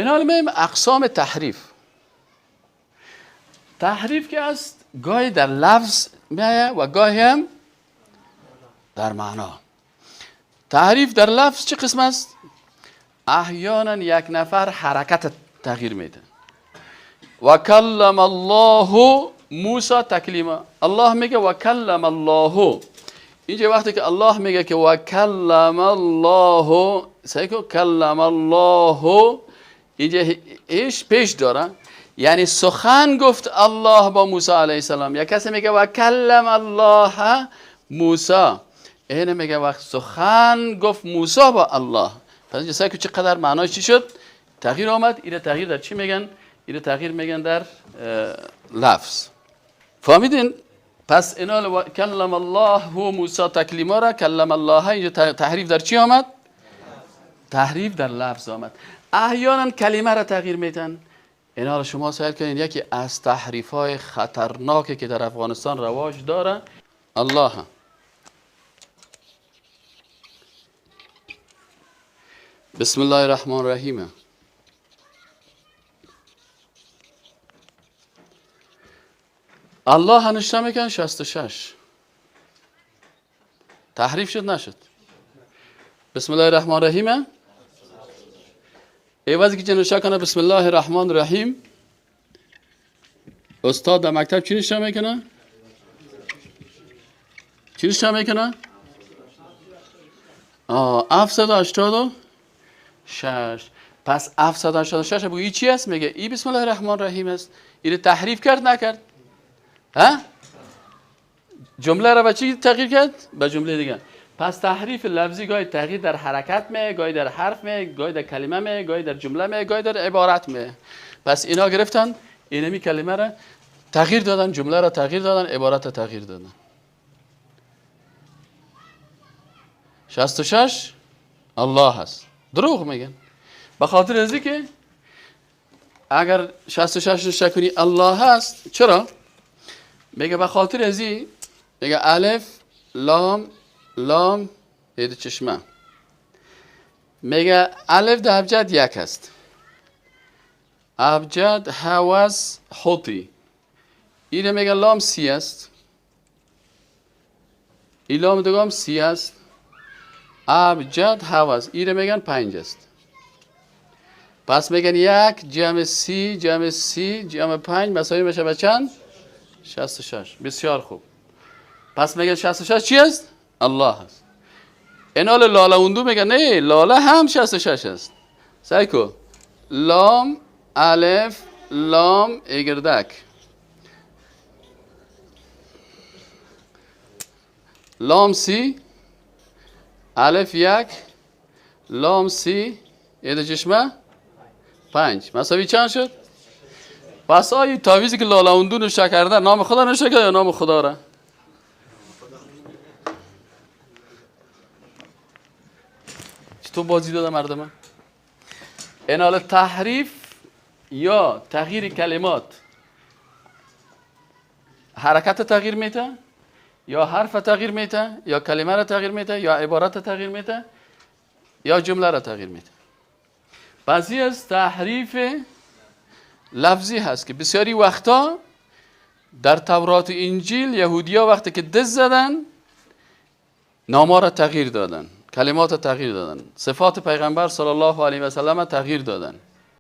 این حال میم اقسام تحریف. تحریف که است گاهی در لفظ میایه و گاهی هم در معنا. تحریف در لفظ چه قسم است؟ احیانا یک نفر حرکت تغییر میده. و کلم الله موسی تکلیما. الله میگه و کلم الله. اینجا وقتی که الله میگه که و کلم الله، صحیح کو؟ کلم الله اینجا ایش پیش داره، یعنی سخن گفت الله با موسی علیه السلام. یا کسی میگه و کلم الله موسی، اینه میگه وقت سخن گفت موسی با الله. پس اینجا سعی کو چقدر معناش چی شد؟ تغییر آمد. اینه تغییر در چی میگن؟ اینه تغییر میگن در لفظ. فهمیدین؟ پس اینا کلم الله و موسی تکلیما را کلم الله، اینجا تحریف در چی آمد؟ تحریف در لفظ آمد. احیانا کلمه را تغییر میدن. اینا را شما سوال کنین، یکی از تحریف های خطرناکی که در افغانستان رواج داره الله. بسم الله الرحمن الرحیم. الله نشته میکن 66. تحریف شد نشد؟ بسم الله الرحمن الرحیم عوضی که نوشته کنه بسم الله الرحمن الرحیم، استاد در مکتب چی نوشته میکنه؟ چی نوشته میکنه؟ 786. پس 786 بگو ای چی است؟ میگه ای بسم الله الرحمن الرحیم است. این تحریف کرد نکرد؟ ها؟ جمله را به چی تغییر کرد؟ به جمله دیگه. پس تحریف لفظی گاهی تغییر در حرکت می، گاهی در حرف می، گاهی در کلمه می، گاهی در جمله می، گاهی در عبارت می. پس اینا گرفتن اینمی کلمه را تغییر دادن، جمله را تغییر دادن، عبارت را تغییر دادن. 66 الله هست. دروغ میگن. به خاطر از اینکه اگر 66 نشکنی کنی الله هست، چرا؟ میگه به خاطر از این، میگه الف لام لام هید چشمه، میگه الف در ابجد یک است، ابجد هوس حوتی، اینه میگه لام سی است، این لام دیگه هم سی است، ابجد هوس، اینه میگن 5 است. پس میگن 1 جمع 30 جمع 30 جمع 5 مساوی میشه به چند؟ 66. بسیار خوب. پس میگن 66 چی است؟ الله است. اینال لاله اندو میگن نه، لاله هم 66 است. سعی کو لام الف لام اگردک، لام سی الف 1 لام سی ایده چشمه 5 مساوی چند شد؟ پس آیه تعویذی که لاله اندو نوشته کرده نام خدا نوشته کرده یا نام خدا را؟ چطور بازی داده مردم؟ این حال تحریف یا تغییر کلمات حرکت تغییر میده، یا حرف تغییر میده، یا کلمه را تغییر میده، یا عبارت تغییر میده، یا جمله را تغییر میده. بعضی از تحریف لفظی هست که بسیاری وقتا در تورات و انجیل یهودیا وقتی که دز زدن نام‌ها را تغییر دادن، کلمات را تغییر دادن، صفات پیغمبر صلی الله علیه و سلم تغییر دادن.